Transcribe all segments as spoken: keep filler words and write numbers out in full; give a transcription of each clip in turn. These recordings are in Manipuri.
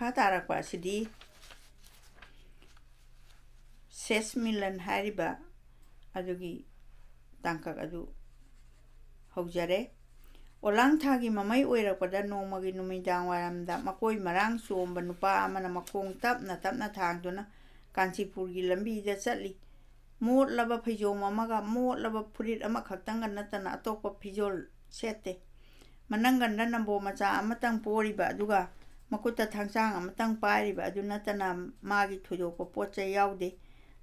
ꯃꯈꯥ ꯇꯥꯔꯛꯄ ꯑꯁꯤꯗꯤ ꯁꯦꯁꯃꯤꯂꯟ ꯍꯥꯏꯔꯤꯕ ꯑꯗꯨꯒꯤ ꯇꯥꯡꯀꯛ ꯑꯗꯨ ꯍꯧꯖꯔꯦ꯫ ꯑꯣꯂꯥꯡ ꯊꯥꯒꯤ ꯃꯃꯩ ꯑꯣꯏꯔꯛꯄꯗ ꯅꯣꯡꯃꯒꯤ ꯅꯨꯃꯤꯗꯥꯡ ꯋꯥꯏꯔꯝꯗ ꯃꯀꯣꯏ ꯃꯔꯥꯡ ꯆꯣꯝꯕ ꯅꯨꯄꯥ ꯑꯃꯅ ꯃꯈꯣꯡ ꯇꯞꯅ ꯇꯞꯅ ꯊꯥꯡꯗꯨꯅ ꯀꯥꯟꯆꯤꯄꯨꯔꯒꯤ ꯂꯝꯕꯤꯗ ꯆꯠꯂꯤ꯫ ꯃꯣꯠꯂꯕ ꯐꯩꯖꯣꯝ ꯑꯃꯒ ꯃꯣꯠꯂꯕ ꯐꯨꯔꯤꯠ ꯑꯃꯈꯛꯇꯪꯒ ꯅꯠꯇꯅ ꯑꯇꯣꯞꯄ ꯐꯤꯖꯣꯜ ꯁꯦꯠꯇꯦ꯫ ꯃꯅꯪꯒꯟꯗ ꯅꯝꯕꯣ ꯃꯆꯥ ꯑꯃꯇꯪ ꯄꯣꯔꯤꯕ ꯑꯗꯨꯒ ꯃꯈꯨꯠꯇ ꯊꯥꯡꯁꯥꯡ ꯑꯃꯇꯪ ꯄꯥꯏꯔꯤꯕ ꯑꯗꯨ ꯅꯠꯇꯅ ꯃꯥꯒꯤ ꯊꯣꯏꯗꯣꯛꯄ ꯄꯣꯠ ꯆꯩ ꯌꯥꯎꯗꯦ꯫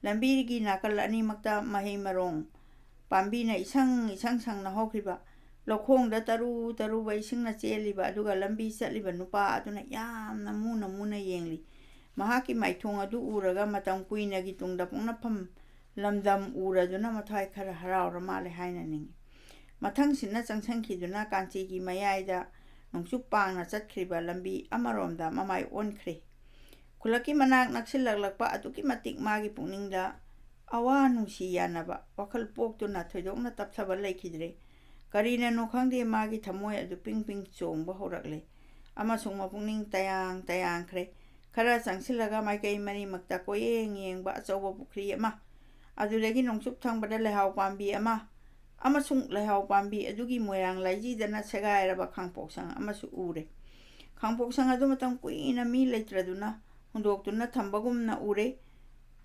ꯂꯝꯕꯤꯒꯤ ꯅꯥꯀꯜ ꯑꯅꯤꯃꯛꯇ ꯃꯍꯩ ꯃꯔꯣꯡ ꯄꯥꯝꯕꯤꯅ ꯏꯁꯪ ꯏꯁꯪ ꯁꯪꯅ ꯍꯧꯈꯤꯕ, ꯂꯧꯈꯣꯡꯗ ꯇꯔꯨ ꯇꯔꯨꯕ ꯏꯁꯤꯡꯅ ꯆꯦꯜꯂꯤꯕ ꯑꯗꯨꯒ ꯂꯝꯕꯤ ꯆꯠꯂꯤꯕ ꯅꯨꯄꯥ ꯑꯗꯨꯅ ꯌꯥꯝꯅ ꯃꯨꯅ ꯃꯨꯅ ꯌꯦꯡꯂꯤ꯫ ꯃꯍꯥꯛꯀꯤ ꯃꯥꯏꯊꯣꯡ ꯑꯗꯨ ꯎꯔꯒ ꯃꯇꯝ ꯀꯨꯏꯅꯒꯤ ꯇꯨꯡꯗ ꯄꯣꯛꯅꯐꯝ ꯂꯝꯗꯝ ꯎꯔꯗꯨꯅ ꯃꯊ꯭ꯋꯥꯏ ꯈꯔ ꯍꯔꯥꯎꯔ ꯃꯥꯜꯂꯦ ꯍꯥꯏꯅ ꯅꯤꯡꯏ꯫ ꯃꯊꯪꯁꯤꯠꯅ ꯆꯪꯁꯤꯟꯈꯤꯗꯨꯅ ꯀꯥꯟꯆꯤꯒꯤ ꯃꯌꯥꯏꯗ ꯅꯣꯡꯆꯨꯞ ꯄꯥꯡꯅ ꯆꯠꯈ꯭ꯔꯤꯕ ꯂꯝꯕꯤ ꯑꯃꯔꯣꯝꯗ ꯃꯃꯥꯏ ꯑꯣꯟꯈ꯭ꯔꯦ꯫ ꯈꯨꯜꯂꯛꯀꯤ ꯃꯅꯥꯛ ꯅꯛꯁꯤꯜꯂꯛꯂꯛꯄ ꯑꯗꯨꯛꯀꯤ ꯃꯇꯤꯛ ꯃꯥꯒꯤ ꯄꯨꯛꯅꯤꯡꯗ ꯑꯋꯥ ꯅꯨꯡꯁꯤ ꯌꯥꯅꯕ ꯋꯥꯈꯜ ꯄꯣꯛꯇꯨꯅ ꯊꯣꯏꯗꯣꯛꯅ ꯇꯞꯊꯕ ꯂꯩꯈꯤꯗ꯭ꯔꯦ꯫ ꯀꯔꯤꯅꯅꯣ ꯈꯪꯗꯦ, ꯃꯥꯒꯤ ꯊꯃꯣꯏ ꯑꯗꯨ ꯄꯤꯡ ꯄꯤꯡ ꯆꯣꯡꯕ ꯍꯧꯔꯛꯂꯦ ꯑꯃꯁꯨꯡ ꯃꯄꯨꯛꯅꯤꯡ ꯇꯌꯥꯡ ꯇꯌꯥꯡꯈ꯭ꯔꯦ꯫ ꯈꯔ ꯆꯪꯁꯤꯜꯂꯒ ꯃꯥꯏꯀꯩ ꯃꯔꯤꯃꯛꯇ ꯀꯣꯏꯌꯦꯡ ꯌꯦꯡꯕ ꯑꯆꯧꯕ ꯄꯨꯈ꯭ꯔꯤ ꯑꯃ, ꯑꯗꯨꯗꯒꯤ ꯅꯣꯡꯆꯨꯞ ꯊꯪꯕꯗ ꯂꯩꯍꯥꯎ ꯄꯥꯝꯕꯤ ꯑꯃ ꯑꯃꯁꯨꯡ ꯂꯩꯍꯥꯎ ꯄꯥꯝꯕꯤ ꯑꯗꯨꯒꯤ ꯃꯣꯏꯔꯥꯡ ꯂꯥꯏꯖꯤꯗꯅ ꯁꯦꯒꯥꯏꯔꯕ ꯈꯥꯡꯄꯣꯛꯁꯪ ꯑꯃꯁꯨ ꯎꯔꯦ꯫ ꯈꯥꯡꯄꯣꯛꯁꯪ ꯑꯗꯨ ꯃꯇꯝ ꯀꯨꯏꯅ ꯃꯤ ꯂꯩꯇ꯭ꯔꯗꯨꯅ ꯍꯨꯟꯗꯣꯛꯇꯨꯅ ꯊꯝꯕꯒꯨꯝꯅ ꯎꯔꯦ꯫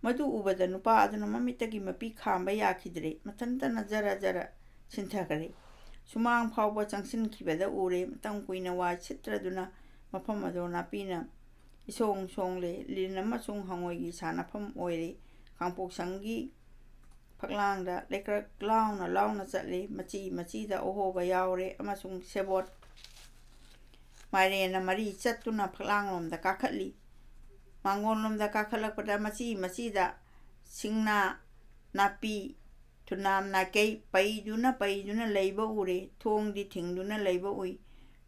ꯃꯗꯨ ꯎꯕꯗ ꯅꯨꯄꯥ ꯑꯗꯨꯅ ꯃꯃꯤꯠꯇꯒꯤ ꯃꯄꯤ ꯈꯥꯝꯕ ꯌꯥꯈꯤꯗ꯭ꯔꯦ꯫ ꯃꯊꯟꯇꯅ ꯖꯔ ꯖꯔ ꯁꯤꯟꯊꯈ꯭ꯔꯦ꯫ ꯁꯨꯃꯥꯡ ꯐꯥꯎꯕ ꯆꯪꯁꯤꯟꯈꯤꯕꯗ ꯎꯔꯦ꯫ ꯃꯇꯝ ꯀꯨꯏꯅ ꯋꯥꯏ ꯁꯤꯠꯇ꯭ꯔꯗꯨꯅ ꯃꯐꯝ ꯑꯗꯨ ꯅꯥꯄꯤꯅ ꯏꯁꯣꯡ ꯁꯣꯡꯂꯦ꯫ ꯂꯤꯟ ꯑꯃꯁꯨꯡ ꯍꯉꯣꯏꯒꯤ ꯁꯥꯟꯅꯐꯝ ꯑꯣꯏꯔꯦ꯫ ꯈꯥꯡꯄꯣꯛꯁꯪꯒꯤ ꯐꯛꯂꯥꯡꯗ ꯂꯩꯀ꯭ꯔꯛ ꯂꯥꯎꯅ ꯂꯥꯎꯅ ꯆꯠꯂꯤ꯫ ꯃꯆꯤ ꯃꯆꯤꯗ ꯑꯍꯣꯕ ꯌꯥꯎꯔꯦ ꯑꯃꯁꯨꯡ ꯁꯦꯕꯣꯠ ꯃꯥꯏꯔꯦꯟꯅ ꯃꯔꯤ ꯆꯠꯇꯨꯅ ꯐꯛꯂꯥꯡꯂꯣꯝꯗ ꯀꯥꯈꯠꯂꯤ꯫ ꯃꯥꯡꯒꯣꯟꯂꯣꯝꯗ ꯀꯥꯈꯠꯂꯛꯄꯗ ꯃꯆꯤ ꯃꯆꯤꯗ ꯁꯤꯡꯅꯥ, ꯅꯥꯄꯤ, ꯊꯨꯅꯥꯝ ꯅꯥꯏꯀꯩ ꯄꯩꯗꯨꯅ ꯄꯩꯗꯨꯅ ꯂꯩꯕ ꯎꯔꯦ꯫ ꯊꯣꯡꯗꯤ ꯊꯤꯡꯗꯨꯅ ꯂꯩꯕ ꯎꯏ꯫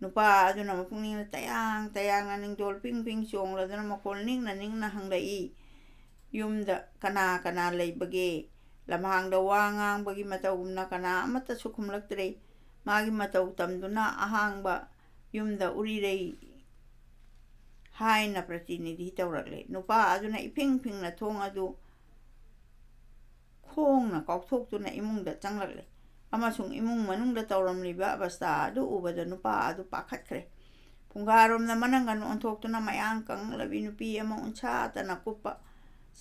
ꯅꯨꯄꯥ ꯑꯗꯨꯅ ꯃꯄꯨꯛꯅꯤꯡꯗ ꯇꯌꯥꯡ ꯇꯌꯥꯡꯅ ꯅꯤꯡꯗꯣꯜ ꯄꯤꯡ ꯄꯤꯡ ꯆꯣꯡꯂꯗꯨꯅ ꯃꯈꯣꯜ ꯅꯤꯛꯅ ꯅꯤꯛꯅ ꯍꯪꯂꯛꯏ, "ꯌꯨꯝꯗ ꯀꯅꯥ ꯀꯅꯥ ꯂꯩꯕꯒꯦ?" ꯂꯝꯍꯥꯡꯗ ꯋꯥ ꯉꯥꯡꯕꯒꯤ ꯃꯇꯧꯒꯨꯝꯅ ꯀꯅꯥ ꯑꯃꯠꯇꯁꯨ ꯈꯨꯝꯂꯛꯇ꯭ꯔꯦ꯫ ꯃꯥꯒꯤ ꯃꯇꯧ ꯇꯝꯗꯨꯅ ꯑꯍꯥꯡꯕ ꯌꯨꯝꯗ ꯎꯔꯤꯔꯩ ꯍꯥꯏꯅ ꯄ꯭ꯔꯇꯤꯅꯤꯙꯤ ꯇꯧꯔꯛꯂꯦ꯫ ꯅꯨꯄꯥ ꯑꯗꯨꯅ ꯏꯐꯤꯡ ꯐꯤꯡꯅ ꯊꯣꯡ ꯑꯗꯨ ꯈꯣꯡꯅ ꯀꯥꯎꯊꯣꯛꯇꯨꯅ ꯏꯃꯨꯡꯗ ꯆꯪꯂꯛꯂꯦ ꯑꯃꯁꯨꯡ ꯏꯃꯨꯡ ꯃꯅꯨꯡꯗ ꯇꯧꯔꯝꯂꯤꯕ ꯑꯕꯁꯊꯥ ꯑꯗꯨ ꯎꯕꯗ ꯅꯨꯄꯥ ꯑꯗꯨ ꯄꯥꯈꯠꯈ꯭ꯔꯦ꯫ ꯐꯨꯡꯒꯥꯔꯣꯝꯗ ꯃꯅꯪꯒꯟ ꯑꯣꯟꯊꯣꯛꯇꯨꯅ ꯃꯌꯥꯡ ꯀꯪꯂꯕꯤ ꯅꯨꯄꯤ ꯑꯃ ꯎꯟꯁꯥꯇꯅ ꯀꯨꯞꯄ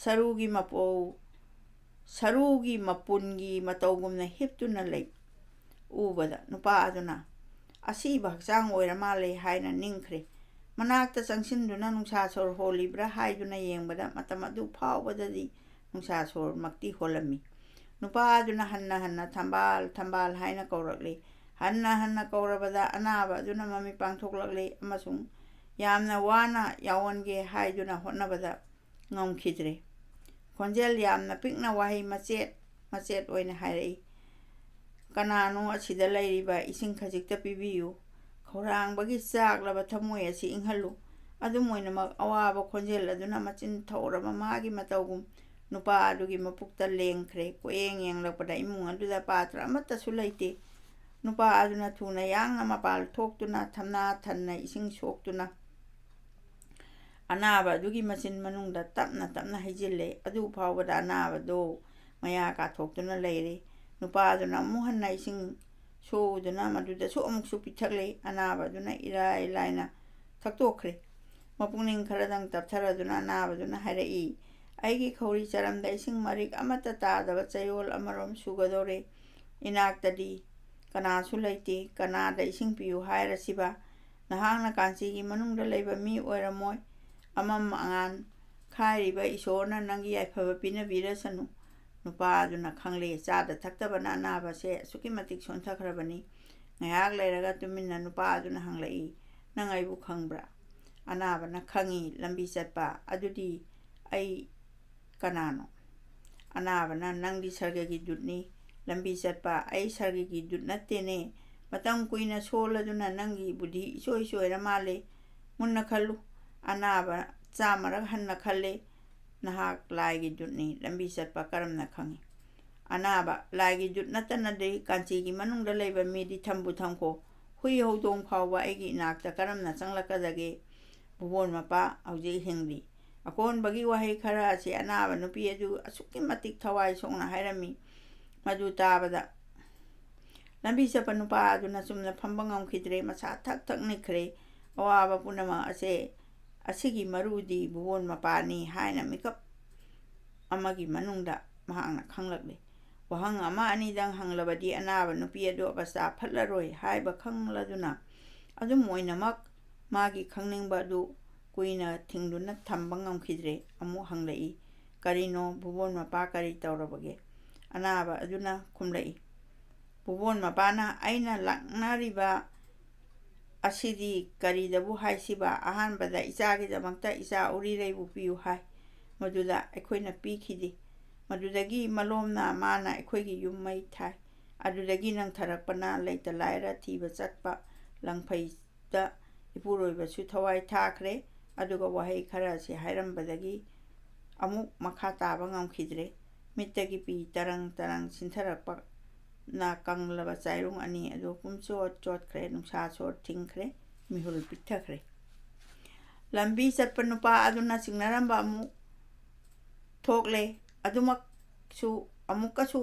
ꯁꯔꯨꯒꯤ ꯃꯄꯧ ꯁꯔꯨꯒꯤ ꯃꯄꯨꯟꯒꯤ ꯃꯇꯧꯒꯨꯝꯅ ꯍꯤꯞꯇꯨꯅ ꯂꯩ ꯎꯕꯗ ꯅꯨꯄꯥ ꯑꯗꯨꯅ "ꯑꯁꯤꯕ ꯍꯛꯆꯥꯡ ꯑꯣꯏꯔ ꯃꯥꯜꯂꯦ" ꯍꯥꯏꯅ ꯅꯤꯡꯈ꯭ꯔꯦ꯫ ꯃꯅꯥꯛꯇ ꯆꯪꯁꯤꯟꯗꯨꯅ ꯅꯨꯡꯁꯥ ꯁꯣꯔ ꯍꯣꯜꯂꯤꯕ꯭ꯔꯥ ꯍꯥꯏꯗꯨꯅ ꯌꯦꯡꯕꯗ ꯃꯇꯝ ꯑꯗꯨ ꯐꯥꯎꯕꯗꯗꯤ ꯅꯨꯡꯁꯥ ꯁꯣꯔꯃꯛꯇꯤ ꯍꯣꯜꯂꯝꯃꯤ꯫ ꯅꯨꯄꯥ ꯑꯗꯨꯅ ꯍꯟꯅ ꯍꯟꯅ "ꯊꯝꯕꯥꯜ, ꯊꯝꯕꯥꯜ" ꯍꯥꯏꯅ ꯀꯧꯔꯛꯂꯤ꯫ ꯍꯟꯅ ꯍꯟꯅ ꯀꯧꯔꯕꯗ ꯑꯅꯥꯕ ꯑꯗꯨꯅ ꯃꯃꯤꯠ ꯄꯥꯡꯊꯣꯛꯂꯛꯂꯤ ꯑꯃꯁꯨꯡ ꯌꯥꯝꯅ ꯋꯥꯅ ꯌꯥꯑꯣꯟꯒꯦ ꯍꯥꯏꯗꯨꯅ ꯍꯣꯠꯅꯕꯗ ꯉꯝꯈꯤꯗ꯭ꯔꯦ꯫ ꯈꯣꯟꯖꯦꯜ ꯌꯥꯝꯅ ꯄꯤꯛꯅ ꯋꯥꯍꯩ ꯃꯆꯦꯠ ꯃꯆꯦꯠ ꯑꯣꯏꯅ ꯍꯥꯏꯔꯛꯏ, "ꯀꯅꯥꯅꯣ ꯑꯁꯤꯗ ꯂꯩꯔꯤꯕ? ꯏꯁꯤꯡ ꯈꯖꯤꯛꯇ ꯄꯤꯕꯤꯌꯨ꯫ ꯈꯧꯔꯥꯡꯕꯒꯤ ꯆꯥꯛꯂꯕ ꯊꯃꯣꯏ ꯑꯁꯤ ꯏꯪꯍꯜꯂꯨ꯫" ꯑꯗꯨꯝ ꯑꯣꯏꯅꯃꯛ, ꯑꯋꯥꯕ ꯈꯣꯟꯖꯦꯜ ꯑꯗꯨꯅ ꯃꯆꯤꯟ ꯊꯧꯔꯕ ꯃꯥꯒꯤ ꯃꯇꯧꯒꯨꯝ ꯅꯨꯄꯥ ꯑꯗꯨꯒꯤ ꯃꯄꯨꯛꯇ ꯂꯦꯡꯈ꯭ꯔꯦ꯫ ꯀꯣꯌꯦꯡ ꯌꯦꯡꯂꯛꯄꯗ ꯏꯃꯨꯡ ꯑꯗꯨꯗ ꯄꯥꯇ꯭ꯔ ꯑꯃꯠꯇꯁꯨ ꯂꯩꯇꯦ꯫ ꯅꯨꯄꯥ ꯑꯗꯨꯅ ꯊꯨꯅ ꯌꯥꯡꯅ ꯃꯄꯥꯜ ꯊꯣꯛꯇꯨꯅ ꯊꯝꯅꯥ ꯊꯟꯅ ꯏꯁꯤꯡ ꯁꯣꯛꯇꯨꯅ ꯑꯅꯥꯕ ꯑꯗꯨꯒꯤ ꯃꯆꯤꯟ ꯃꯅꯨꯡꯗ ꯇꯞꯅ ꯇꯞꯅ ꯍꯩꯖꯤꯜꯂꯦ꯫ ꯑꯗꯨ ꯐꯥꯎꯕꯗ ꯑꯅꯥꯕꯗꯨ ꯃꯌꯥ ꯀꯥꯊꯣꯛꯇꯨꯅ ꯂꯩꯔꯦ꯫ ꯅꯨꯄꯥ ꯑꯗꯨꯅ ꯑꯃꯨꯛ ꯍꯟꯅ ꯏꯁꯤꯡ ꯁꯣꯛꯎꯗꯨꯅ ꯃꯗꯨꯗꯁꯨ ꯑꯃꯨꯛꯁꯨ ꯄꯤꯊꯛꯂꯦ꯫ ꯑꯅꯥꯕ ꯑꯗꯨꯅ ꯏꯔꯥꯏ ꯂꯥꯏꯅ ꯊꯛꯇꯣꯛꯈ꯭ꯔꯦ꯫ ꯃꯄꯨꯛꯅꯤꯡ ꯈꯔꯗꯪ ꯇꯞꯊꯔꯗꯨꯅ ꯑꯅꯥꯕꯗꯨꯅ ꯍꯥꯏꯔꯛꯏ, "ꯑꯩꯒꯤ ꯈꯧꯔꯤ ꯆꯔꯝꯗ ꯏꯁꯤꯡ ꯃꯔꯤꯛ ꯑꯃꯠꯇ ꯇꯥꯗꯕ ꯆꯌꯣꯜ ꯑꯃꯔꯣꯝ ꯁꯨꯒꯗꯧꯔꯦ꯫ ꯏꯅꯥꯛꯇꯗꯤ ꯀꯅꯥꯁꯨ ꯂꯩꯇꯦ꯫ ꯀꯅꯥꯗ ꯏꯁꯤꯡ ꯄꯤꯌꯨ ꯍꯥꯏꯔꯁꯤꯕ? ꯅꯍꯥꯛꯅ ꯀꯥꯟꯆꯤꯒꯤ ꯃꯅꯨꯡꯗ ꯂꯩꯕ ꯃꯤ ꯑꯣꯏꯔꯝꯃꯣꯏ꯫ ꯑꯃꯝ ꯑꯉꯥꯟ ꯈꯥꯏꯔꯤꯕ ꯏꯁꯣꯔꯅ ꯅꯪꯒꯤ ꯌꯥꯏꯐꯕ ꯄꯤꯅꯕꯤꯔꯁꯅꯨ꯫" ꯅꯨꯄꯥ ꯑꯗꯨꯅ ꯈꯪꯂꯦ, ꯆꯥꯗ ꯊꯛꯇꯕꯅ ꯑꯅꯥꯕꯁꯦ ꯑꯁꯨꯛꯀꯤ ꯃꯇꯤꯛ ꯁꯣꯟꯊꯈ꯭ꯔꯕꯅꯤ꯫ ꯉꯥꯏꯍꯥꯛ ꯂꯩꯔꯒ ꯇꯨꯃꯤꯟꯅ ꯅꯨꯄꯥ ꯑꯗꯨꯅ ꯍꯪꯂꯛꯏ, "ꯅꯪ ꯑꯩꯕꯨ ꯈꯪꯕ꯭ꯔꯥ?" ꯑꯅꯥꯕꯅ ꯈꯪꯏ, ꯂꯝꯕꯤ ꯆꯠꯄ꯫ "ꯑꯗꯨꯗꯤ ꯑꯩ ꯀꯅꯥꯅꯣ?" ꯑꯅꯥꯕꯅ, "ꯅꯪꯗꯤ ꯁꯔꯒꯒꯤ ꯗꯨꯠꯅꯤ꯫" ꯂꯝꯕꯤ ꯆꯠꯄ, "ꯑꯩ ꯁꯔꯒꯒꯤ ꯗꯨꯠ ꯅꯠꯇꯦꯅꯦ꯫ ꯃꯇꯝ ꯀꯨꯏꯅ ꯁꯣꯜꯂꯗꯨꯅ ꯅꯪꯒꯤ ꯕꯨꯙꯤ ꯏꯆꯣꯏ ꯆꯣꯏꯔ ꯃꯥꯜꯂꯦ꯫ ꯃꯨꯟꯅ ꯈꯜꯂꯨ꯫" ꯑꯅꯥꯕ ꯆꯥꯝꯃꯔꯛ ꯍꯟꯅ ꯈꯜꯂꯦ, "ꯅꯍꯥꯛ ꯂꯥꯏꯒꯤ ꯗꯨꯠꯅꯤ꯫ ꯂꯝꯕꯤ ꯆꯠꯄ ꯀꯔꯝꯅ ꯈꯪꯏ?" ꯑꯅꯥꯕ, "ꯂꯥꯏꯒꯤ ꯗꯨꯠ ꯅꯠꯇꯅꯗꯤ ꯀꯥꯟꯆꯤꯒꯤ ꯃꯅꯨꯡꯗ ꯂꯩꯕ ꯃꯤꯗꯤ ꯊꯝꯕꯨ ꯊꯝꯈꯣ, ꯍꯨꯏ ꯍꯧꯗꯣꯡ ꯐꯥꯎꯕ ꯑꯩꯒꯤ ꯏꯅꯥꯛꯇ ꯀꯔꯝꯅ ꯆꯪꯂꯛꯀꯗꯒꯦ? ꯚꯨꯕꯣꯟ ꯃꯄꯥ ꯍꯧꯖꯤꯛ ꯍꯤꯡꯂꯤ꯫ ꯑꯀꯣꯟꯕꯒꯤ ꯋꯥꯍꯩ ꯈꯔ ꯑꯁꯤ ꯑꯅꯥꯕ ꯅꯨꯄꯤ ꯑꯗꯨ ꯑꯁꯨꯛꯀꯤ ꯃꯇꯤꯛ ꯊꯋꯥꯏ ꯁꯣꯛꯅ ꯍꯥꯏꯔꯝꯃꯤ꯫ ꯃꯗꯨ ꯇꯥꯕꯗ ꯂꯝꯕꯤ ꯆꯠꯄ ꯅꯨꯄꯥ ꯑꯗꯨꯅ ꯆꯨꯝꯅ ꯐꯝꯕ ꯉꯝꯈꯤꯗ꯭ꯔꯦ꯫ ꯃꯁꯥ ꯊꯛ ꯊꯛ ꯅꯤꯛꯈ꯭ꯔꯦ꯫ ꯑꯋꯥꯕ ꯄꯨꯝꯅꯃꯛ ꯑꯁꯦ, ꯑꯁꯤꯒꯤ ꯃꯔꯨꯗꯤ ꯚꯨꯕꯣꯟ ꯃꯄꯥꯅꯤ ꯍꯥꯏꯅ ꯃꯤꯀꯞ ꯑꯃꯒꯤ ꯃꯅꯨꯡꯗ ꯃꯍꯥꯛꯅ ꯈꯪꯂꯛꯂꯤ꯫ ꯋꯥꯍꯪ ꯑꯃ ꯑꯅꯤꯗꯪ ꯍꯪꯂꯕꯗꯤ ꯑꯅꯥꯕ ꯅꯨꯄꯤ ꯑꯗꯨ ꯑꯕꯁꯇꯥ ꯐꯠꯂꯔꯣꯏ ꯍꯥꯏꯕ ꯈꯪꯂꯗꯨꯅ, ꯑꯗꯨꯝ ꯑꯣꯏꯅꯃꯛ ꯃꯥꯒꯤ ꯈꯪꯅꯤꯡꯕ ꯑꯗꯨ ꯀꯨꯏꯅ ꯊꯤꯡꯗꯨꯅ ꯊꯝꯕ ꯉꯝꯈꯤꯗ꯭ꯔꯦ꯫ ꯑꯃꯨꯛ ꯍꯪꯂꯛꯏ, "ꯀꯔꯤꯅꯣ ꯚꯨꯕꯣꯟ ꯃꯄꯥ, ꯀꯔꯤ ꯇꯧꯔꯕꯒꯦ?" ꯑꯅꯥꯕ ꯑꯗꯨꯅ ꯈꯨꯝꯂꯛꯏ, ꯚꯨꯕꯣꯟ ꯃꯄꯥꯅ ꯑꯩꯅ ꯂꯥꯛꯅꯔꯤꯕ ꯑꯁꯤꯗꯤ ꯀꯔꯤꯗꯕꯨ ꯍꯥꯏꯁꯤꯕ? ꯑꯍꯥꯟꯕꯗ ꯏꯆꯥꯒꯤꯗꯃꯛꯇ ꯏꯆꯥ ꯎꯔꯤꯔꯩꯕꯨ ꯄꯤꯌꯨ ꯍꯥꯏ꯫ ꯃꯗꯨꯗ ꯑꯩꯈꯣꯏꯅ ꯄꯤꯈꯤꯗꯦ꯫ ꯃꯗꯨꯗꯒꯤ ꯃꯂꯣꯝꯅ ꯃꯥꯅ ꯑꯩꯈꯣꯏꯒꯤ ꯌꯨꯝ ꯃꯩ ꯊꯥꯏ꯫ ꯑꯗꯨꯗꯒꯤ ꯅꯪꯊꯔꯛꯄꯅ ꯂꯩꯇ ꯂꯥꯏꯔ ꯊꯤꯕ ꯆꯠꯄ, ꯂꯪꯐꯩꯗ ꯏꯄꯨꯔꯣꯏꯕꯁꯨ ꯊꯋꯥꯏ ꯊꯥꯈ꯭ꯔꯦ꯫ ꯑꯗꯨꯒ ꯋꯥꯍꯩ ꯈꯔ ꯑꯁꯤ ꯍꯥꯏꯔꯝꯕꯗꯒꯤ ꯑꯃꯨꯛ ꯃꯈꯥ ꯇꯥꯕ ꯉꯝꯈꯤꯗ꯭ꯔꯦ꯫ ꯃꯤꯠꯇꯒꯤ ꯄꯤ ꯇꯔꯪ ꯇꯔꯪ ꯁꯤꯟꯊꯔꯛꯄꯅ ꯀꯪꯂꯕ ꯆꯥꯏꯔꯨꯡ ꯑꯅꯤ ꯑꯗꯨ ꯄꯨꯝꯆꯣꯠ ꯆꯣꯠꯈ꯭ꯔꯦ, ꯅꯨꯡꯁꯥ ꯁꯣꯔ ꯊꯤꯡꯈ꯭ꯔꯦ, ꯃꯤꯍꯨꯜ ꯄꯤꯛꯊꯈ꯭ꯔꯦ꯫ ꯂꯝꯕꯤ ꯆꯠꯄ ꯅꯨꯄꯥ ꯑꯗꯨꯅ ꯆꯤꯡꯅꯔꯝꯕ ꯑꯃꯨꯛ ꯊꯣꯛꯂꯦ꯫ ꯑꯗꯨꯃꯛꯁꯨ ꯑꯃꯨꯛꯀꯁꯨ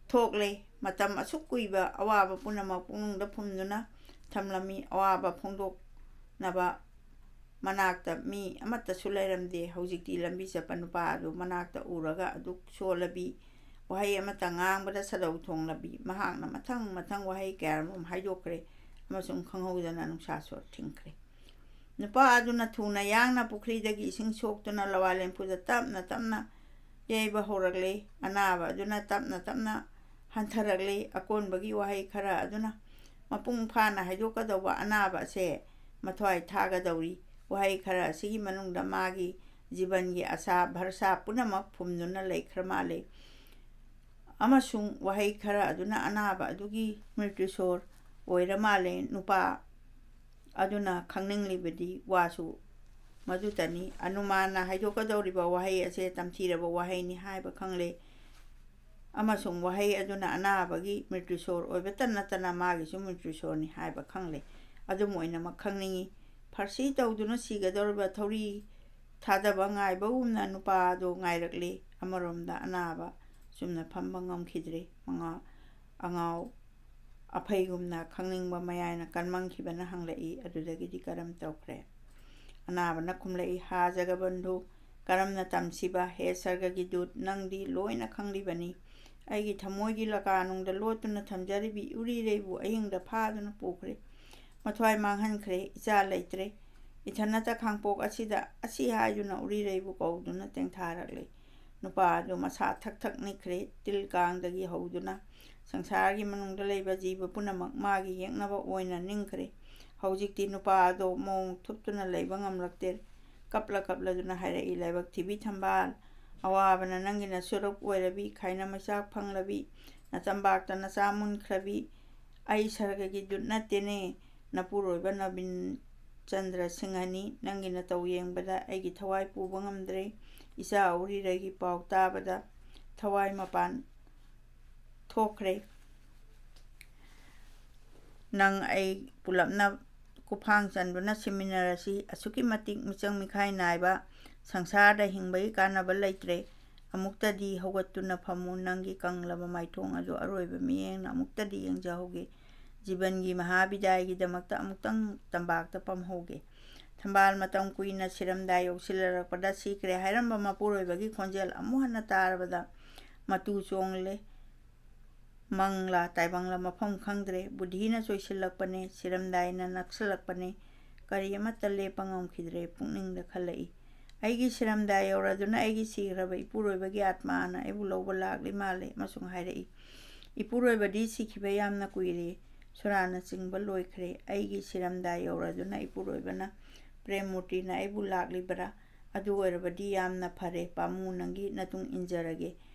ꯊꯣꯛꯂꯦ꯫ ꯃꯇꯝ ꯑꯁꯨꯛ ꯀꯨꯏꯕ ꯑꯋꯥꯕ ꯄꯨꯝꯅꯃꯛ ꯄꯨꯛꯅꯨꯡꯗ ꯐꯨꯝꯗꯨꯅ ꯊꯝꯂꯝꯃꯤ꯫ ꯑꯋꯥꯕ ꯐꯣꯡꯗꯣꯛꯅꯕ ꯃꯅꯥꯛꯇ ꯃꯤ ꯑꯃꯠꯇꯁꯨ ꯂꯩꯔꯝꯗꯦ꯫ ꯍꯧꯖꯤꯛꯇꯤ ꯂꯝꯕꯤ ꯆꯠꯄ ꯅꯨꯄꯥ ꯑꯗꯨ ꯃꯅꯥꯛꯇ ꯎꯔꯒ ꯑꯗꯨꯛ ꯁꯣꯜꯂꯕꯤ, ꯋꯥꯍꯩ ꯑꯃꯠꯇ ꯉꯥꯡꯕꯗ ꯁꯥꯗꯧ ꯊꯣꯡꯂꯕꯤ, ꯃꯍꯥꯛꯅ ꯃꯊꯪ ꯃꯊꯪ ꯋꯥꯍꯩ ꯀꯌꯥꯃꯔꯨꯝ ꯍꯥꯏꯗꯣꯛꯈ꯭ꯔꯦ ꯑꯃꯁꯨꯡ ꯈꯪꯍꯧꯗꯅ ꯅꯨꯡꯁꯥ ꯁꯣꯔ ꯊꯤꯡꯈ꯭ꯔꯦ꯫ ꯅꯨꯄꯥ ꯑꯗꯨꯅ ꯊꯨꯅ ꯌꯥꯡꯅ ꯄꯨꯈ꯭ꯔꯤꯗꯒꯤ ꯏꯁꯤꯡ ꯁꯣꯛꯇꯨꯅ ꯂꯋꯥꯏ ꯂꯦꯝꯐꯨꯗ ꯇꯞꯅ ꯇꯞꯅ ꯌꯩꯕ ꯍꯧꯔꯛꯂꯦ꯫ ꯑꯅꯥꯕ ꯑꯗꯨꯅ ꯇꯞꯅ ꯇꯞꯅ ꯍꯟꯊꯔꯛꯂꯦ꯫ ꯑꯀꯣꯟꯕꯒꯤ ꯋꯥꯍꯩ ꯈꯔ ꯑꯗꯨꯅ ꯃꯄꯨꯡ ꯐꯥꯅ ꯍꯥꯏꯗꯣꯛꯀꯗꯧꯕ ꯑꯅꯥꯕ ꯑꯁꯦ ꯃꯊ꯭ꯋꯥꯏ ꯊꯥꯒꯗꯧꯔꯤ꯫ ꯋꯥꯍꯩ ꯈꯔ ꯑꯁꯤꯒꯤ ꯃꯅꯨꯡꯗ ꯃꯥꯒꯤ ꯖꯤꯕꯟꯒꯤ ꯑꯁꯥ ꯚꯔꯁꯥ ꯄꯨꯝꯅꯃꯛ ꯐꯨꯝꯗꯨꯅ ꯂꯩꯈ꯭ꯔ ꯃꯥꯜꯂꯦ꯫ ꯑꯃꯁꯨꯡ ꯋꯥꯍꯩ ꯈꯔ ꯑꯗꯨꯅ ꯑꯅꯥꯕ ꯑꯗꯨꯒꯤ ꯃ꯭ꯔꯤꯇ꯭ꯌꯨꯁꯣꯔ ꯑꯣꯏꯔ ꯃꯥꯜꯂꯦ꯫ ꯅꯨꯄꯥ ꯑꯗꯨꯅ ꯈꯪꯅꯤꯡꯂꯤꯕꯗꯤ ꯋꯥꯁꯨ ꯃꯗꯨꯇꯅꯤ꯫ ꯑꯅꯨꯃꯥꯟꯅ ꯍꯥꯏꯗꯣꯛꯀꯗꯧꯔꯤꯕ ꯋꯥꯍꯩ ꯑꯁꯦ ꯇꯝꯊꯤꯔꯕ ꯋꯥꯍꯩꯅꯤ ꯍꯥꯏꯕ ꯈꯪꯂꯦ꯫ ꯑꯃꯁꯨꯡ ꯋꯥꯍꯩ ꯑꯗꯨꯅ ꯑꯅꯥꯕꯒꯤ ꯃ꯭ꯔꯤꯇ꯭ꯌꯨꯁꯣꯔ ꯑꯣꯏꯕꯇ ꯅꯠꯇꯅ ꯃꯥꯒꯤꯁꯨ ꯃ꯭ꯔꯤꯇ꯭ꯌꯨꯁꯣꯔꯅꯤ ꯍꯥꯏꯕ ꯈꯪꯂꯦ꯫ ꯑꯗꯨꯝ ꯑꯣꯏꯅꯃꯛ ꯈꯪꯅꯤꯡꯏ, ꯐꯥꯔꯁꯤ ꯇꯧꯗꯨꯅ ꯁꯤꯒꯗꯧꯔꯤꯕ ꯊꯧꯔꯤ ꯊꯥꯗꯕ ꯉꯥꯏꯕꯒꯨꯝꯅ ꯅꯨꯄꯥ ꯑꯗꯨ ꯉꯥꯏꯔꯛꯂꯤ꯫ ꯑꯃꯔꯣꯝꯗ ꯑꯅꯥꯕ ꯆꯨꯝꯅ ꯐꯝꯕ ꯉꯝꯈꯤꯗ꯭ꯔꯦ꯫ ꯃꯉꯥ-, ꯑꯉꯥꯎ ꯑꯐꯩꯒꯨꯝꯅ ꯈꯪꯅꯤꯡꯕ ꯃꯌꯥꯏꯅ ꯀꯟꯃꯟꯈꯤꯕꯅ ꯍꯪꯂꯛꯏ, "ꯑꯗꯨꯗꯒꯤꯗꯤ ꯀꯔꯝ ꯇꯧꯈ꯭ꯔꯦ?" ꯑꯅꯥꯕꯅ ꯈꯨꯝꯂꯛꯏ, "ꯍꯥ ꯖꯒꯕꯟꯙꯨ, ꯀꯔꯝꯅ ꯇꯝꯁꯤꯕ? ꯍꯦ ꯁꯔꯒꯒꯤ ꯗꯨꯠ, ꯅꯪꯗꯤ ꯂꯣꯏꯅ ꯈꯪꯂꯤꯕꯅꯤ꯫ ꯑꯩꯒꯤ ꯊꯃꯣꯏꯒꯤ ꯂꯀꯥꯅꯨꯡꯗ ꯂꯣꯠꯇꯨꯅ ꯊꯝꯖꯔꯤꯕꯤ ꯎꯔꯤꯔꯩꯕꯨ ꯑꯍꯤꯡꯗ ꯐꯥꯗꯨꯅ ꯄꯨꯈ꯭ꯔꯦ꯫ ꯃꯊ꯭ꯋꯥꯏ ꯃꯥꯡꯍꯟꯈ꯭ꯔꯦ꯫ ꯏꯆꯥ ꯂꯩꯇ꯭ꯔꯦ꯫ ꯏꯊꯟꯅꯇ ꯈꯥꯡꯄꯣꯛ ꯑꯁꯤꯗ ꯑꯁꯤ ꯍꯥꯏꯗꯨꯅ ꯎꯔꯤꯔꯩꯕꯨ ꯀꯧꯗꯨꯅ ꯇꯦꯡꯊꯥꯔꯛꯂꯦ꯫ ꯅꯨꯄꯥ ꯑꯗꯨ ꯃꯁꯥ ꯊꯛ ꯊꯛ ꯅꯤꯛꯈ꯭ꯔꯦ꯫ ꯇꯤꯜ ꯀꯥꯡꯗꯒꯤ ꯍꯧꯗꯨꯅ ꯁꯪꯁꯥꯔꯒꯤ ꯃꯅꯨꯡꯗ ꯂꯩꯕ ꯖꯤꯕ ꯄꯨꯝꯅꯃꯛ ꯃꯥꯒꯤ ꯌꯦꯛꯅꯕ ꯑꯣꯏꯅ ꯅꯤꯡꯈ꯭ꯔꯦ꯫ ꯍꯧꯖꯤꯛꯇꯤ ꯅꯨꯄꯥ ꯑꯗꯣ ꯃꯣꯡ ꯊꯨꯞꯇꯨꯅ ꯂꯩꯕ ꯉꯝꯂꯛꯇꯦ꯫ ꯀꯞꯂ ꯀꯞꯂꯗꯨꯅ ꯍꯥꯏꯔꯛꯏ, ꯂꯥꯏꯕꯛ ꯊꯤꯕꯤ ꯊꯝꯕꯥꯜ, ꯑꯋꯥꯕꯅ ꯅꯪꯒꯤ ꯅꯁꯨꯔꯨꯞ ꯑꯣꯏꯔꯕꯤ, ꯈꯥꯏꯅ ꯃꯩꯆꯥꯛ ꯐꯪꯂꯕꯤ, ꯅꯇꯝꯕꯥꯛꯇ ꯅꯆꯥ ꯃꯨꯟꯈ꯭ꯔꯕꯤ, ꯑꯩ ꯁꯔꯒꯒꯤ ꯗꯨꯠ ꯅꯠꯇꯦꯅꯦ, ꯅꯄꯨꯔꯣꯏꯕ ꯅꯕꯤꯟ ꯆꯟꯗ꯭ꯔ ꯁꯤꯡꯍꯅꯤ꯫ ꯅꯪꯒꯤ ꯅꯇꯧ ꯌꯦꯡꯕꯗ ꯑꯩꯒꯤ ꯊꯋꯥꯏ ꯄꯨꯕ ꯉꯝꯗ꯭ꯔꯦ꯫ ꯏꯆꯥ ꯎꯔꯤꯔꯩꯒꯤ ꯄꯥꯎ ꯇꯥꯕꯗ ꯊꯋꯥꯏ ꯃꯄꯥꯟ ꯊꯣꯛꯈ꯭ꯔꯦ꯫ ꯅꯪ ꯑꯩ ꯄꯨꯂꯞꯅ ꯈꯨꯐꯥꯡ ꯆꯟꯗꯨꯅ ꯁꯤꯃꯤꯟꯅꯔꯁꯤ꯫ ꯑꯁꯨꯛꯀꯤ ꯃꯇꯤꯛ ꯃꯤꯆꯪ ꯃꯤꯈꯥꯏ ꯅꯥꯏꯕ ꯁꯪꯁꯥꯔꯗ ꯍꯤꯡꯕꯒꯤ ꯀꯥꯟꯅꯕ ꯂꯩꯇ꯭ꯔꯦ꯫ ꯑꯃꯨꯛꯇꯗꯤ ꯍꯧꯒꯠꯇꯨꯅ ꯐꯝꯃꯨ꯫ ꯅꯪꯒꯤ ꯀꯪꯂꯕ ꯃꯥꯏꯊꯣꯡ ꯑꯗꯨ ꯑꯔꯣꯏꯕ ꯃꯤꯠꯌꯦꯡꯅ ꯑꯃꯨꯛꯇꯗꯤ ꯌꯦꯡꯖꯍꯧꯒꯦ꯫ ꯖꯤꯕꯟꯒꯤ ꯃꯍꯥꯕꯤꯗꯥꯏꯒꯤꯗꯃꯛꯇ ꯑꯃꯨꯛꯇꯪ ꯇꯝꯄꯥꯛꯇ ꯄꯝꯍꯧꯒꯦ꯫ ꯊꯝꯕꯥꯜ ꯃꯇꯝ ꯀꯨꯏꯅ ꯁꯤꯔꯝꯗꯥꯏ ꯌꯧꯁꯤꯜꯂꯛꯄꯗ ꯁꯤꯈ꯭ꯔꯦ ꯍꯥꯏꯔꯝꯕ ꯃꯄꯨꯔꯣꯏꯕꯒꯤ ꯈꯣꯟꯖꯦꯜ ꯑꯃꯨꯛ ꯍꯟꯅ ꯇꯥꯔꯕꯗ ꯃꯇꯨ ꯆꯣꯡꯂꯦ꯫ ꯃꯪꯂꯥ ꯇꯥꯏꯕꯪꯂꯥ ꯃꯐꯝ ꯈꯪꯗ꯭ꯔꯦ꯫ ꯕꯨꯙꯤꯅ ꯆꯣꯏꯁꯤꯜꯂꯛꯄꯅꯦ, ꯁꯤꯔꯝꯗꯥꯏꯅ ꯅꯛꯁꯤꯜꯂꯛꯄꯅꯦ꯫ ꯀꯔꯤ ꯑꯃꯠꯇ ꯂꯦꯞꯄ ꯉꯝꯈꯤꯗ꯭ꯔꯦ꯫ ꯄꯨꯛꯅꯤꯡꯗ ꯈꯜꯂꯛꯏ, ꯑꯩꯒꯤ ꯁꯤꯔꯝꯗꯥꯏ ꯌꯧꯔꯗꯨꯅ ꯑꯩꯒꯤ ꯁꯤꯈ꯭ꯔꯕ ꯏꯄꯨꯔꯣꯏꯕꯒꯤ ꯑꯥꯠꯃꯥꯅ ꯑꯩꯕꯨ ꯂꯧꯕ ꯂꯥꯛꯂꯤ ꯃꯥꯜꯂꯦ ꯑꯃꯁꯨꯡ ꯍꯥꯏꯔꯛꯏ, ꯏꯄꯨꯔꯣꯏꯕꯗꯤ ꯁꯤꯈꯤꯕ ꯌꯥꯝꯅ ꯀꯨꯏꯔꯦ꯫ ꯁꯣꯔꯥꯅꯆꯤꯡꯕ ꯂꯣꯏꯈ꯭ꯔꯦ꯫ ꯑꯩꯒꯤ ꯁꯤꯔꯝꯗꯥꯏ ꯌꯧꯔꯗꯨꯅ ꯏꯄꯨꯔꯣꯏꯕꯅ ꯄ꯭ꯔꯦꯝ ꯃꯨꯔꯇꯤꯅ ꯑꯩꯕꯨ ꯂꯥꯛꯂꯤꯕꯔꯥ? ꯑꯗꯨ ꯑꯣꯏꯔꯕꯗꯤ ꯌꯥꯝꯅ ꯐꯔꯦ꯫ ꯄꯥꯝꯃꯨ, ꯅꯪꯒꯤ ꯅꯇꯨꯡ ꯏꯟꯖꯔꯒꯦ,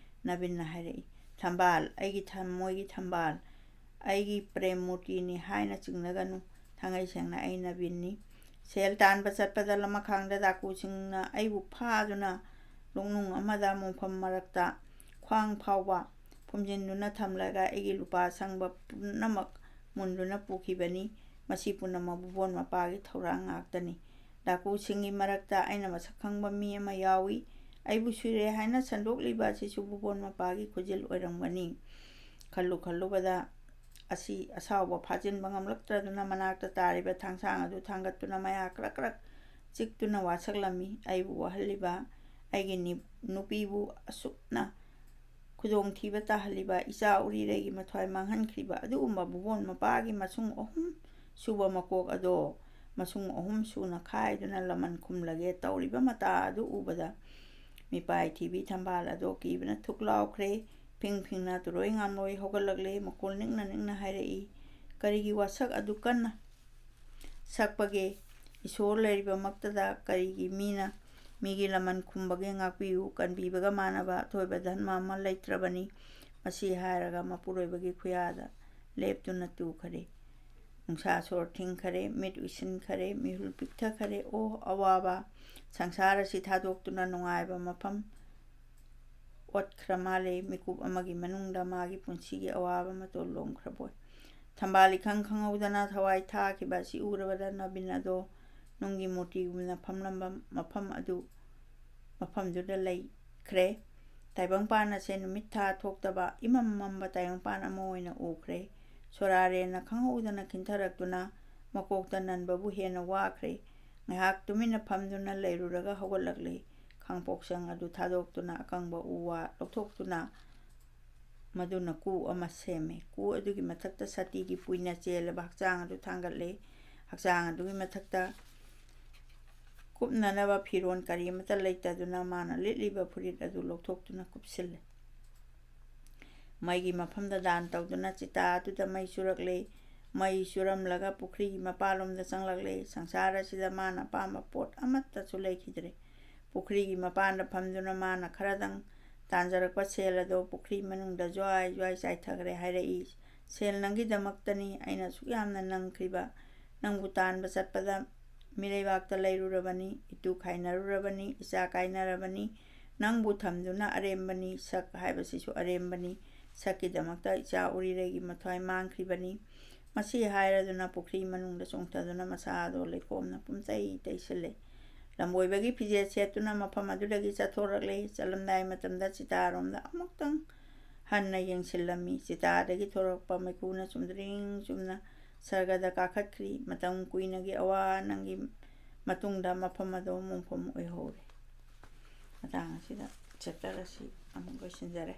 ꯅꯕꯤꯟꯅ ꯍꯥꯏꯔꯛꯏ꯫ ꯊꯝꯕꯥꯜ, ꯑꯩꯒꯤ ꯊꯃꯣꯏꯒꯤ ꯊꯝꯕꯥꯜ, ꯑꯩꯒꯤ ꯄ꯭ꯔꯦꯝ ꯃꯨꯔꯇꯤꯅꯤ ꯍꯥꯏꯅ ꯆꯤꯡꯅꯒꯅꯨ꯫ ꯊꯥꯡꯉꯩ ꯁꯦꯡꯅ ꯑꯩ ꯅꯕꯤꯟꯅꯤ꯫ ꯁꯦꯜ ꯇꯥꯟꯕ ꯆꯠꯄꯗ ꯂꯃꯈꯥꯡꯗ ꯗꯥꯀꯨꯁꯤꯡꯅ ꯑꯩꯕꯨ ꯐꯥꯗꯨꯅ ꯂꯣꯛꯅꯨꯡ ꯑꯃꯗ ꯃꯣꯡꯐꯝ ꯃꯔꯛꯇ ꯈ꯭ꯋꯥꯡ ꯐꯥꯎꯕ ꯐꯨꯝꯖꯤꯟꯗꯨꯅ ꯊꯝꯂꯒ ꯑꯩꯒꯤ ꯂꯨꯄꯥ ꯑꯁꯪꯕ ꯄꯨꯝꯅꯃꯛ ꯃꯨꯟꯗꯨꯅ ꯄꯨꯈꯤꯕꯅꯤ꯫ ꯃꯁꯤ ꯄꯨꯝꯅꯃꯛ ꯕꯨꯕꯣꯟ ꯃꯄꯥꯒꯤ ꯊꯧꯔꯥꯡ ꯉꯥꯛꯇꯅꯤ꯫ ꯗꯥꯀꯨꯁꯤꯡꯒꯤ ꯃꯔꯛꯇ ꯑꯩꯅ ꯃꯁꯛ ꯈꯪꯕ ꯃꯤ ꯑꯃ ꯌꯥꯎꯏ꯫ ꯑꯩꯕꯨ ꯁꯨꯏꯔꯦ ꯍꯥꯏꯅ ꯁꯟꯗꯣꯛꯂꯤꯕ ꯑꯁꯤꯁꯨ ꯕꯨꯕꯣꯟ ꯃꯄꯥꯒꯤ ꯈꯨꯖꯤꯜ ꯑꯣꯏꯔꯝꯒꯅꯤ꯫ ꯈꯜꯂꯨ ꯈꯜꯂꯨꯕꯗ ꯑꯁꯤ ꯑꯁꯥꯎꯕ ꯐꯥꯖꯤꯟꯕ ꯉꯝꯂꯛꯇ꯭ꯔꯗꯨꯅ ꯃꯅꯥꯛꯇ ꯇꯥꯔꯤꯕ ꯊꯥꯡꯁꯥꯡ ꯑꯗꯨ ꯊꯥꯡꯒꯠꯇꯨꯅ ꯃꯌꯥ ꯀ꯭ꯔꯛ ꯀ꯭ꯔꯛ ꯆꯤꯛꯇꯨꯅ ꯋꯥꯁꯛꯂꯝꯃꯤ꯫ ꯑꯩꯕꯨ ꯋꯥꯍꯜꯂꯤꯕ, ꯑꯩꯒꯤ ꯅꯤ-, ꯅꯨꯄꯤꯕꯨ ꯑꯁꯨꯛꯅ ꯈꯨꯗꯣꯡꯊꯤꯕ ꯇꯥꯍꯜꯂꯤꯕ, ꯏꯆꯥ ꯎꯔꯤꯔꯩꯒꯤ ꯃꯊ꯭ꯋꯥꯏ ꯃꯥꯡꯍꯟꯈ꯭ꯔꯤꯕ ꯑꯗꯨꯒꯨꯝꯕ ꯕꯨꯕꯣꯟ ꯃꯄꯥꯒꯤ ꯃꯁꯨꯡ ꯑꯍꯨꯝ ꯁꯨꯕ ꯃꯀꯣꯛ ꯑꯗꯣ ꯃꯁꯨꯡ ꯑꯍꯨꯝ ꯁꯨꯅ ꯈꯥꯏꯗꯨꯅ ꯂꯃꯟ ꯈꯨꯝꯂꯒꯦ ꯇꯧꯔꯤꯕ ꯃꯇꯥ ꯑꯗꯨ ꯎꯕꯗ ꯃꯤꯄꯥꯏ ꯊꯤꯕꯤ ꯊꯝꯕꯥꯜ ꯑꯗꯣ ꯀꯤꯕꯅ ꯊꯨꯛ ꯂꯥꯎꯈ꯭ꯔꯦ꯫ ꯐꯤꯡ ꯐꯤꯡꯅ ꯇꯨꯔꯣꯏ ꯉꯥꯝꯂꯣꯏ ꯍꯧꯒꯠꯂꯛꯂꯦ꯫ ꯃꯈꯣꯜ ꯅꯤꯛꯅ ꯅꯤꯛꯅ ꯍꯥꯏꯔꯛꯏ, "ꯀꯔꯤꯒꯤ ꯋꯥꯁꯛ ꯑꯗꯨ ꯀꯟꯅ ꯁꯛꯄꯒꯦ? ꯏꯁꯣꯔ ꯂꯩꯔꯤꯕꯃꯛꯇꯗ ꯀꯔꯤꯒꯤ ꯃꯤꯅ ꯃꯤꯒꯤ ꯂꯃꯟ ꯈꯨꯝꯕꯒꯦ? ꯉꯥꯛꯄꯤꯌꯨ, ꯀꯟꯕꯤꯕꯒ ꯃꯥꯟꯅꯕ ꯑꯊꯣꯏꯕ ꯙꯔꯃ ꯑꯃ ꯂꯩꯇ꯭ꯔꯕꯅꯤ꯫" ꯃꯁꯤ ꯍꯥꯏꯔꯒ ꯃꯄꯨꯔꯣꯏꯕꯒꯤ ꯈꯨꯌꯥꯗ ꯂꯦꯞꯇꯨꯅ ꯇꯨꯈꯔꯦ꯫ ꯅꯨꯡꯁꯥ ꯁꯣꯔ ꯊꯤꯡꯈꯔꯦ, ꯃꯤꯠ ꯎꯏꯁꯤꯟꯈꯔꯦ, ꯃꯤꯍꯨꯜ ꯄꯤꯛꯊꯈꯔꯦ꯫ ꯑꯣ ꯑꯋꯥꯕ! ꯁꯪꯁꯥꯔ ꯑꯁꯤ ꯊꯥꯗꯣꯛꯇꯨꯅ ꯅꯨꯡꯉꯥꯏꯕ ꯃꯐꯝ ꯑꯣꯠꯈ꯭ꯔ ꯃꯥꯜꯂꯦ꯫ ꯃꯤꯀꯨꯞ ꯑꯃꯒꯤ ꯃꯅꯨꯡꯗ ꯃꯥꯒꯤ ꯄꯨꯟꯁꯤꯒꯤ ꯑꯋꯥꯕ ꯃꯇꯣꯜ ꯂꯣꯝꯈ꯭ꯔꯕꯣꯏ꯫ ꯊꯝꯕꯥꯜ ꯏꯈꯪ ꯈꯪꯍꯧꯗꯅ ꯊꯋꯥꯏ ꯊꯥꯈꯤꯕ ꯑꯁꯤ ꯎꯔꯕꯗ ꯅꯕꯤꯟ ꯑꯗꯣ ꯅꯨꯡꯒꯤ ꯃꯨꯔꯇꯤꯒꯨꯝꯅ ꯐꯝꯂꯝꯕ ꯃꯐꯝ ꯑꯗꯨ, ꯃꯐꯝꯗꯨꯗ ꯂꯩꯈ꯭ꯔꯦ꯫ ꯇꯥꯏꯕꯪꯄꯥꯟ ꯑꯁꯦ ꯅꯨꯃꯤꯠ ꯊꯥ ꯊꯣꯛꯇꯕ ꯏꯃꯝ ꯃꯝꯕ ꯇꯥꯏꯕꯪꯄꯥꯟ ꯑꯃ ꯑꯣꯏꯅ ꯎꯈ꯭ꯔꯦ꯫ ꯁꯣꯔꯥꯔꯦꯟꯅ ꯈꯪꯍꯧꯗꯅ ꯈꯤꯟꯊꯔꯛꯇꯨꯅ ꯃꯀꯣꯛꯇ ꯅꯟꯕꯕꯨ ꯍꯦꯟꯅ ꯋꯥꯈ꯭ꯔꯦ꯫ ꯉꯥꯏꯍꯥꯛ ꯇꯨꯃꯤꯟꯅ ꯐꯝꯗꯨꯅ ꯂꯩꯔꯨꯔꯒ ꯍꯧꯒꯠꯂꯛꯂꯦ꯫ ꯈꯥꯡꯄꯣꯛꯁꯪ ꯑꯗꯨ ꯊꯥꯗꯣꯛꯇꯨꯅ ꯑꯀꯪꯕ ꯎ ꯋꯥ ꯂꯧꯊꯣꯛꯇꯨꯅ ꯃꯗꯨꯅ ꯀꯨ ꯑꯃ ꯁꯦꯝꯃꯦ꯫ ꯀꯨ ꯑꯗꯨꯒꯤ ꯃꯊꯛꯇ ꯁꯇꯤꯒꯤ ꯄꯨꯏꯅ ꯆꯦꯜꯂꯕ ꯍꯛꯆꯥꯡ ꯑꯗꯨ ꯊꯥꯡꯒꯠꯂꯦ꯫ ꯍꯛꯆꯥꯡ ꯑꯗꯨꯒꯤ ꯃꯊꯛꯇ ꯀꯨꯞꯅꯅꯕ ꯐꯤꯔꯣꯜ ꯀꯔꯤ ꯑꯃꯠꯇ ꯂꯩꯇꯗꯨꯅ ꯃꯥꯅ ꯂꯤꯠꯂꯤꯕ ꯐꯨꯔꯤꯠ ꯑꯗꯨ ꯂꯧꯊꯣꯛꯇꯨꯅ ꯀꯨꯞꯁꯤꯜꯂꯦ꯫ ꯃꯩꯒꯤ ꯃꯐꯝꯗ ꯗꯥꯟ ꯇꯧꯗꯨꯅ ꯆꯤꯇꯥ ꯑꯗꯨꯗ ꯃꯩ ꯆꯨꯔꯛꯂꯦ꯫ ꯃꯩ ꯆꯨꯔꯝꯂꯒ ꯄꯨꯈ꯭ꯔꯤꯒꯤ ꯃꯄꯥꯟꯂꯣꯝꯗ ꯆꯪꯂꯛꯂꯦ꯫ ꯁꯪꯁꯥꯔ ꯑꯁꯤꯗ ꯃꯥꯅ ꯑꯄꯥꯝꯕ ꯄꯣꯠ ꯑꯃꯠꯇꯁꯨ ꯂꯩꯈꯤꯗ꯭ꯔꯦ꯫ ꯄꯨꯈ꯭ꯔꯤꯒꯤ ꯃꯄꯥꯟꯗ ꯐꯝꯗꯨꯅ ꯃꯥꯅ ꯈꯔꯗꯪ ꯇꯥꯟꯖꯔꯛꯄ ꯁꯦꯜ ꯑꯗꯣ ꯄꯨꯈ꯭ꯔꯤ ꯃꯅꯨꯡꯗ ꯖ꯭ꯋꯥꯏ ꯖ꯭ꯋꯥꯏ ꯆꯥꯏꯊꯈ꯭ꯔꯦ ꯍꯥꯏꯔꯛꯏ꯫ "ꯁꯦꯜ ꯅꯪꯒꯤꯗꯃꯛꯇꯅꯤ ꯑꯩꯅ ꯑꯁꯨꯛ ꯌꯥꯝꯅ ꯅꯪꯈ꯭ꯔꯤꯕ꯫ ꯅꯪꯕꯨ ꯇꯥꯟꯕ ꯆꯠꯄꯗ ꯃꯤꯔꯩꯕꯥꯛꯇ ꯂꯩꯔꯨꯔꯕꯅꯤ, ꯏꯇꯨ ꯈꯥꯏꯅꯔꯨꯔꯕꯅꯤ, ꯏꯆꯥ ꯀꯥꯏꯅꯔꯕꯅꯤ꯫ ꯅꯪꯕꯨ ꯊꯝꯗꯨꯅ ꯑꯔꯦꯝꯕꯅꯤ, ꯁꯛ ꯍꯥꯏꯕꯁꯤꯁꯨ ꯑꯔꯦꯝꯕꯅꯤ꯫ ꯁꯛꯀꯤꯗꯃꯛꯇ ꯏꯆꯥ ꯎꯔꯤꯔꯩꯒꯤ ꯃꯊ꯭ꯋꯥꯏ ꯃꯥꯡꯈ꯭ꯔꯤꯕꯅꯤ꯫ ꯃꯁꯤ ꯍꯥꯏꯔꯗꯨꯅ ꯄꯨꯈ꯭ꯔꯤ ꯃꯅꯨꯡꯗ ꯆꯣꯡꯊꯗꯨꯅ ꯃꯁꯥꯗꯣ ꯂꯩꯈꯣꯝꯅ ꯄꯨꯝꯇꯩ ꯇꯩꯁꯤꯜꯂꯦ꯫ ꯂꯝꯕꯣꯏꯕꯒꯤ ꯐꯤꯖꯦꯠ ꯁꯦꯠꯇꯨꯅ ꯃꯐꯝ ꯑꯗꯨꯗꯒꯤ ꯆꯠꯊꯣꯔꯛꯂꯦ꯫ ꯆꯠꯂꯝꯗꯥꯏ ꯃꯇꯝꯗ ꯆꯤꯇꯥꯔꯣꯝꯗ ꯑꯃꯨꯛꯇꯪ ꯍꯟꯅ ꯌꯦꯡꯁꯤꯜꯂꯝꯃꯤ꯫ ꯆꯤꯇꯥꯗꯒꯤ ꯊꯣꯔꯛꯄ ꯃꯩꯈꯨꯅ ꯆꯨꯝꯗ꯭ꯔꯤꯡ ꯆꯨꯝꯅ ꯁꯔꯒꯗ ꯀꯥꯈꯠꯈ꯭ꯔꯤ꯫ ꯃꯇꯝ ꯀꯨꯏꯅꯒꯤ ꯑꯋꯥ ꯅꯪꯒꯤ ꯃꯇꯨꯡꯗ ꯃꯐꯝ ꯑꯗꯨ ꯃꯣꯡꯐꯝ ꯑꯣꯏꯍꯧꯔꯦ꯫ ꯃꯇꯥꯡ ꯑꯁꯤꯗ ꯆꯦꯞꯇꯔ ꯑꯁꯤ ꯑꯃꯨꯛ ꯂꯣꯏꯁꯤꯟꯖꯔꯦ꯫